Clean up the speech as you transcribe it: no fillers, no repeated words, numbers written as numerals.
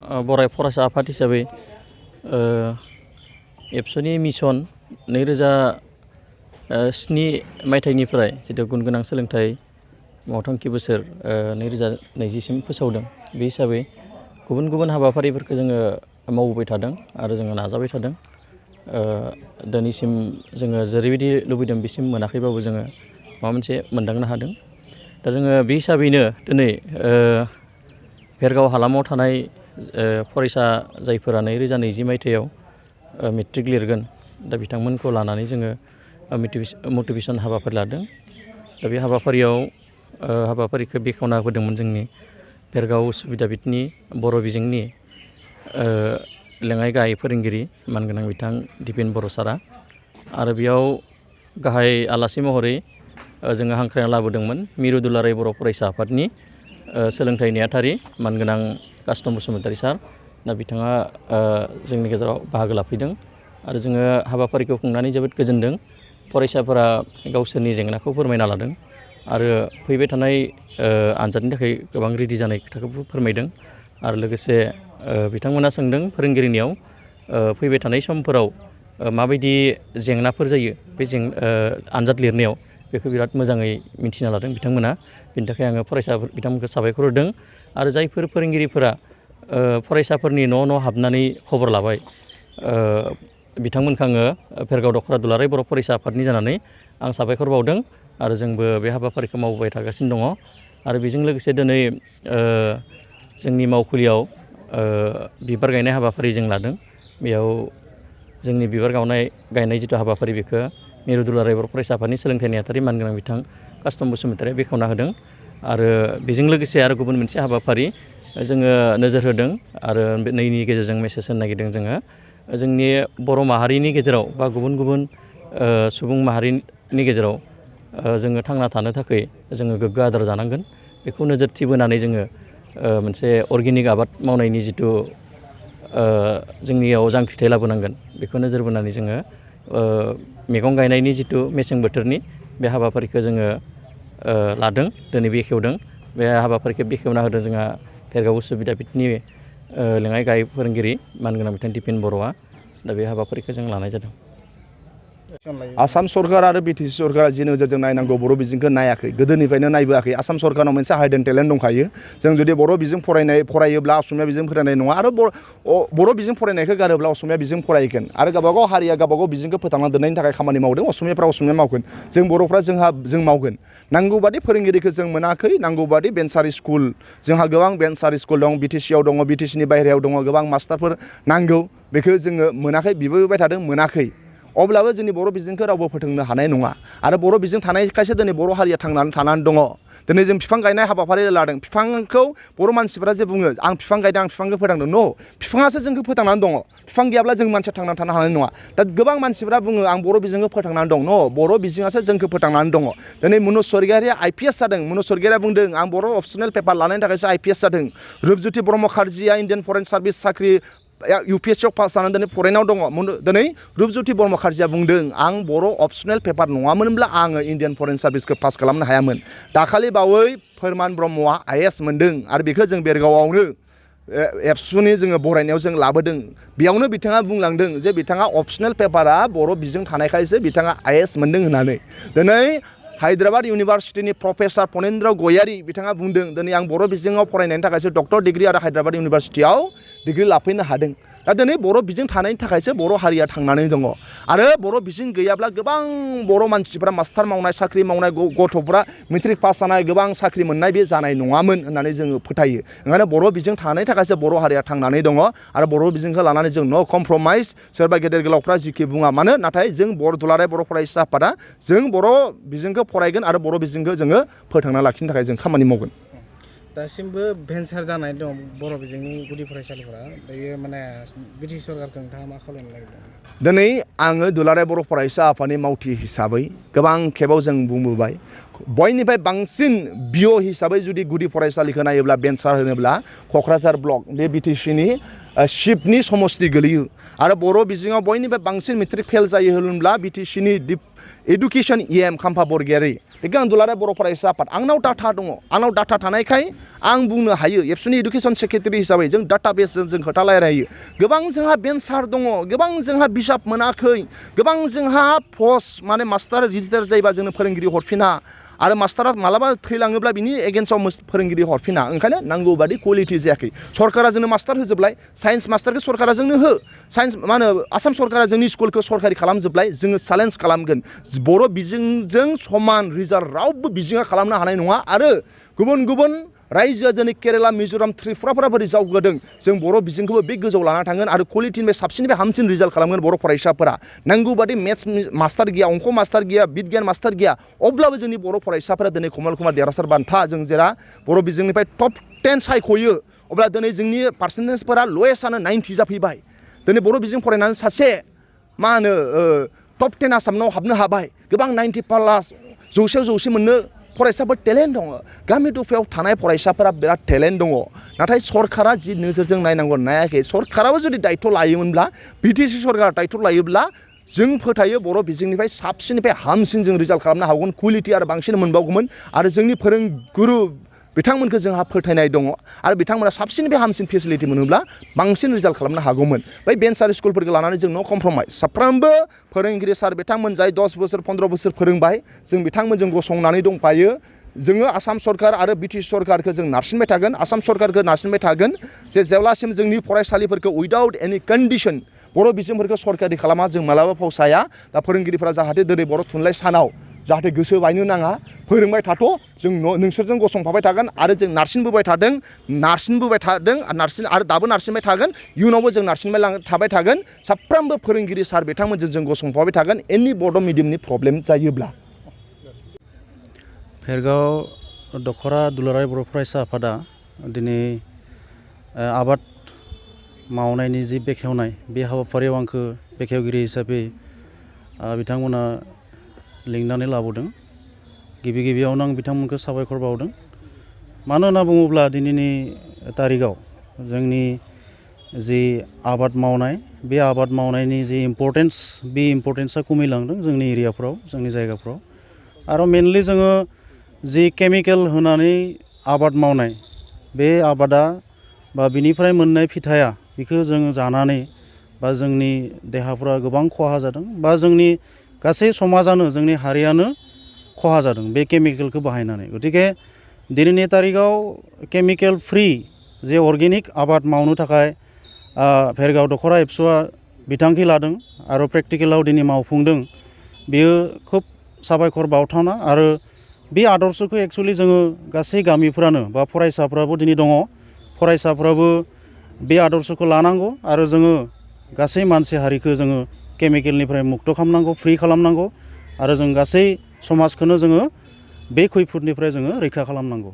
बराय फरायसा आफाद हिसाबै एबसुनि मिशन 2007 मायथाइनिफ्राय जितु गुन गोनां सोलोंथाइ मावथांखि बोसोर 2020सिम फोसावदों। बे हिसाबै गुबुन गुबुन हाबाफारिफोरखौ जोङो मावबोबाय थादों आरो जोङो नाजाबाय थादों। दिनैसिम जोङो जेरैबायदि लुबैदों बिसिम मोनाखैबाबो जोङो माबा मोनसे मोनदांनो हादों। दा जोङो बे हिसाबैनो दिनै भेरगाव हालामाव थानाय फरायसा जायफोरा 2020 मायथाइयाव मेट्रिक लिरगोन, दा बिथांमोनखौ लानानै जोङो मटिभेसन हाबाफारि लादों। दा बे हाबाफारिखौ बेखेवना होदोंमोन जोंनि भेरगाव उच्च बिद्यापिठनि बर' बिजोंनि लेङाइ गाहाय फोरोंगिरि मानगोनां बिथां दिपेन बर' सारा। आरो बेयाव गाहाय आलासि महरै जोङो हांख्रायना लाबोदोंमोन मिरु दुलाराय बर' फरायसा आफादनि सोलोंथाइ नेहाथारि मानगोनां कासटम बसुमतारी सार। दा बिथाङा जोंनि गेजेराव बाहागो लाफैदों आरो जोङो हाबाफारिखौ खुंनानै जोबोद गोजोनदों। फरायसाफोरा गावसोरनि जेंनाखौ फोरमायना लादों आरो फैबाय थानाय आनजादनि थाखाय गोबां रेडि जानाय खोथाखौबो फोरमायदों। आरो लोगोसे बिथांमोना सोंदों फोरोंगिरिनियाव फैबाय थानाय समफोराव माबायदि जेंनाफोर जायो बे आनजाद लिरनायाव, बेखौ बिराद मोजाङै मिन्थिना लादों बिथांमोना। बिनि थाखाय आङो बिथांमोनखौ साबायखर होदों। आरो जायफोर फोरोंगिरिफोरा फरायसाफोरनि न' हाबनानै खबर लाबाय, बिथांमोनखौ आङो भेरगाव दख'रा दुलाराय बर' फरायसा आफादनि जानानै आं साबायखर बावदों आरो जोंबो बे हाबाफारिखौ मावबोबाय थागासिनो दङ। आरो बेजों लोगोसे दिनै जोंनि मावखुलियाव बिबार गायनाय हाबाफारि जों लादों। बेयाव जोंनि बिबार गायनाय जिथु हाबाफारि, बेखौ मिरु दुलाराय बर' फरायसा आफादनि सोलोंथाइ नेहाथारि मानगोनां बिथां कासटम बसुमतारीया बेखेवना होदों। आरो बेजों लोगोसे आरो गुबुन मोनसे हाबाफारि जोङो नोजोर होदों आरो नैनि गेजेरजों मेसेज होनो नागिरदों। जोङो जोंनि बर' माहारिनि गेजेराव बा गुबुन गुबुन सुबुं माहारिनि गेजेराव जोङो थांना थानो थाखाय जोङो गोग्गो आदार जानांगोन। बेखौ नोजोरथि बोनानै जोङो मोनसे अर्गेनिक आबाद मावनायनि जिथु जोंनियाव जांख्रिथाय लाबोनांगोन, बेखौ नोजोर बोनानै जोङो मैगं गायनायनि जिथु मेसें बोथोरनि बे हाबाफारिखौ जोङो लादों, दिनै बेखेवदों। बे हाबाफारिखौ बेखेवना होदों जोंहा भेरगाव उच्च बिद्यापिठनि लेङाइ गाहाय फोरोंगिरि मानगोनां बिथां दिपेन बर'आ। दा बे हाबाफारिखौ जों लानाय जादों। आसाम सरकार आरो बिटिसि सरकारा जि नोजोरजों नायनांगौ बर' बिजोंखौ नायाखै, गोदोनिफ्रायनो नायबोआखै। आसाम सरकारनाव मोनसे हाइडेन टेलेन्ट दंखायो। जों जुदि बर' बिजों फरायोब्ला असमिया बिजों फरायनाय नङा आरो बर' बिजों फरायनायखौ गारोब्ला असमिया बिजों फरायगोन। आरो गावबागाव हारिया गावबागाव बिजोंखौ फोथांना दोननायनि थाखाय खामानि मावदों। असमियाफ्रा असमिया मावगोन, जों बर'फ्रा जों मावगोन। नांगौ बादि फोरोंगिरिखौ जों मोनाखै, नांगौ बादि भेन्सार स्कुल, जोंहा गोबां भेन्सार स्कुल दं, बिटिसिआव दङ, बिटिसिनि बाहेरायाव दङ, गोबां मास्टारफोर नांगौ, बेखौ जोङो मोनाखै, बिबोबाय थादों, मोनाखै। अब्लाबो जोंनि बर' बिजोंखौ रावबो फोथांनो हानाय नङा। आरो बर' बिजों थानायखायसो दिनै बर' हारिया थानानै दङ। दिनै जों बिफां गायनाय हाबाफारि लादों। बिफांखौ बर' मानसिफोरा जे बुङो आं बिफां गायदों, आं बिफांखौ फोथांदों। न', बिफाङासो जोंखौ फोथांनानै दङ। बिफां गैयाब्ला जों मानसिया थांनानै थानो हानाय नङा। दा गोबां मानसिफोरा बुङो आं बर' बिजोंखौ फोथांनानै दं। न', बर' बिजोङासो जोंखौ फोथांनानै दङ। दिनै मनज स्वरगयारिया IPS जादों। मनज स्वरगयारिया बुंदों आं बर' अपसनेल पेपार लानायनि थाखायसो IPS जादों। रुपज्योति ब्रह्म खार्जिया इण्डियान फरेन सार्भिस साख्रि UPSC पास जानानै दिनै फरेनाव दङ। दिनै रुपज्योति ब्रह्म खार्जिया बुंदों आं बर' अपसनेल पेपार नङामोनब्ला आङो इण्डियान फरेन सार्भिसखौ पास खालामनो हायामोन। दाखालि बावै फोरमान ब्रह्मआ IAS मोनदों आरो बेखौ जों भेरगावआवनो एबसुनि जोङो बरायनायाव जों लाबोदों। बेयावनो बिथाङा बुंलांदों जे बिथाङा अपसनेल पेपारा बर' बिजों थानायखायसो बिथाङा IAS मोनदों होननानै। दिनै हायद्राबाद इउनिभारसिटिनि प्रफेसार फनेन्द्र गयारि बिथाङा बुंदों दिनै आं बर' बिजोङाव फरायनायनि थाखायसो डक्टर डिग्री आरो हायद्राबाद इउनिभारसिटियाव डिग्री लाफैनो हादों। दा दिनै बर' बिजों थानायनि थाखायसो बर' हारिया थांनानै दङ। आरो बर' बिजों गैयाब्ला गोबां बर' मानसिफ्रा मास्टार मावनाय, साख्रि मावनाय, गथ'फ्रा मेट्रिक पास जानाय, गोबां साख्रि मोननाय बे जानाय नङामोन होननानै जोङो फोथायो। ओंखायनो बर' बिजों थानायनि थाखायसो बर' हारिया थांनानै दङ। आरो बर' बिजोंखौ लानानै जों नो कमप्रमाइस, सोरबा गेदेर गोलावफ्रा जिखि बुङा मानो, नाथाय जों दुलाराय बर' फरायसा आफादा जों बर' बिजोंखौ फरायगोन आरो बर' बिजोंखौ जोङो फोथांना लाखिनो थाखाय जों खामानि मावगोन। दासिमबो भेन्सार जानाय दं बर' बिजोंनि गुदि फरायसालिफोरा। दायो माने बिटिसि सरकारखौ नोंथाङा मा खालामनो नागिरदों? दिनै आङो दुलाराय बर' फरायसा आफादनि मावथि हिसाबै गोबां खेबाव जों बुंबोबाय, बयनिफ्राय बांसिन BO हिसाबै जुदि गुदि फरायसालिखौ नायोब्ला भेन्सार होनोब्ला क'क्राझार ब्लक बे BTCनि शिफ्टनि समस्ति गोलैयो आरो बर' बिजोङाव बयनिफ्राय बांसिन मेट्रिक फेल जायो होनब्ला बिटिसिनि एडुकेसन EM खाम्फा बरगयारि बेखौ आं दुलाराय बर' फरायसा आफाद आंनाव डाटा दङ आंनाव डाटा थानायखाय आं बुंनो हायो एबसुनि एडुकेसन सेक्रेटारि हिसाबै जों डाटाबेसजों जों खोथा रायलायो गोबां जोंहा बेन्सार दङ गोबां जोंहा बिजाब मोनाखै गोबां जोंहा पस्ट माने मास्टार रिटायार जायोबा जोंनो फोरोंगिरि हरफिना आरो मास्टारा मालाबा थैलाङोब्ला बिनि एगेन्स्टआव फोरोंगिरि हरफिना ओंखायनो नांगौ बादि क्वालिटि जायाखै सरकारा जोंनो मास्टार होजोबलाय साइन्स मास्टारखौ सरकारा जोंनो हो साइन्स मा होनो आसाम सरकारा जोंनि स्कुलखौ सरकारि खालामजोबलाय जोङो चेलेन्ज खालामगोन बर' बिजोंजों समान रिजाल्ट रावबो बिजोङा खालामनो हानाय नङा आरो गुबुन गुबुन रायजोआ जोंनि केरेला मिज'राम त्रिपुराफोरा बोरै जावगादों जों बर' बिजोंखौबो बे गोजौआव लाना थांगोन आरो क्वालिटिनिफ्राय साबसिननिफ्राय हामसिन रिजाल्ट खालामगोन बर' फरायसाफोरा नांगौ बादि मेथ्स मास्टार गैया अंक मास्टार गैया बिगियान मास्टार गैया अब्लाबो जोंनि बर' फरायसाफोरा दिनै कमल कुमार देरहासार बान्था जों जेरा बर' बिजोंनिफ्राय टप 10 सायख'यो अब्ला दिनै जोंनि पार्सेन्टेजफोरा लवेस्टआनो 90 जाफैबाय दिनै बर' बिजों फरायनानै सासे मा होनो टप 10 आसामाव हाबनो हाबाय गोबां 90+ जौसे मोननो फरायसाफोर टेलेन्ट दङ गामि दफायाव थानाय फरायसाफोरा बिराद टेलेन्ट दङ नाथाय सरकारा जि नोजोरजों नायनांगौ नायाखै सरकाराबो जुदि दायित्व लायोमोनब्ला बिटिसि सरकारा दायित्व लायोब्ला जों फोथायो बर' बिजोंनिफ्राय साबसिननिफ्राय हामसिन जों रिजाल्ट खालामनो हागौमोन क्वालिटि आरो बांसिन मोनबावगौमोन आरो जोंनि फोरोंगुरु बिथांमोनखौ जोंहा फोथायनाय दङ आरो बिथांमोना साबसिननिफ्राय हामसिन फेसिलिटि मोनोब्ला बांसिन रिजाल्ट खालामनो हागौमोन बै बेन्सार स्कुलफोरखौ लानानै जों नो कमप्रमाइज साफ्रोमबो फोरोंगिरि सार बिथांमोन जाय 10 बोसोर 15 बोसोर फोरोंबाय जों बिथांमोनजों गसंनानै दंफायो जोङो आसाम सरकार आरो बिटिसि सरकारखौ जों नारसिनबाय थागोन आसाम सरकारखौ नारसिनबाय थागोन जे जेब्लासिम जोंनि फरायसालिफोरखौ उइदाउट एनि कन्डिसन बर' बिजोंफोरखौ सरकारि खालामा जों मालाबा फावसाया दा फोरोंगिरिफोरा जाहाथे दिनै बर' थुनलाइ सानाव जाहाथे गोसो बायनो नाङा फोरोंबाय थाथ' जों नोंसोरजों गसंफाबाय थागोन आरो जों नारसिनबोबाय थादों आरो दाबो नारसिनबाय थागोन इयुनावबो जों नारसिनबाय थाबाय थागोन साफ्रोमबो फोरोंगिरि सार बिथांमोनजों जों गसंफाबाय थागोन एनि बड' मिडियामनि प्रब्लेम जायोब्ला भेरगाव दखरा दुलाराय बर' फरायसा आफादा दिनै आबाद मावनायनि जि बेखेवनाय बे हाबाफारियाव आंखौ बेखेवगिरि हिसाबै बिथांमोना लिंनानै लाबोदों गिबियावनो आं बिथांमोनखौ साबायखर बावदों मानो होनना बुङोब्ला दिनैनि तारिखाव जोंनि जि आबाद मावनाय बे आबाद मावनायनि जि इम्पर्टेन्स बे इम्पर्टेन्सा खमायलांदों जोंनि एरियाफ्राव जोंनि जायगाफ्राव आरो मेनलि जोङो जि केमिकेल होनानै आबाद मावनाय बे आबादा बा बिनिफ्राय मोननाय फिथाइया बेखौ जोङो जानानै बा जोंनि देहाफ्रा गोबां खहा जादों बा जोंनि गासै समाजानो जोंनि हारियानो खहा जादों बे केमिकेलखौ बाहायनानै गतिके दिनैनि तारिखाव केमिकेल फ्रि जे अर्गेनिक आबाद मावनो थाखाय भेरगाव दखरा एबसुआ बिथांखि लादों आरो प्रेक्टिकेलाव दिनै मावफुंदों बेयो खोब साबायखर बावथावना आरो बे आदर्शखौ एक्सुअलि जोङो गासै गामिफ्रानो बा फरायसाफ्राबो दिनै दङ फरायसाफ्राबो बे आदर्शखौ लानांगौ आरो जोङो गासै मानसि हारिखौ जोङो केमिकेलनिफ्राय मुक्त खालामनांगौ फ्रि खालामनांगौ आरो जों गासै समाजखौनो जोङो बे खैफोदनिफ्राय जोङो रैखा खालामनांगौ।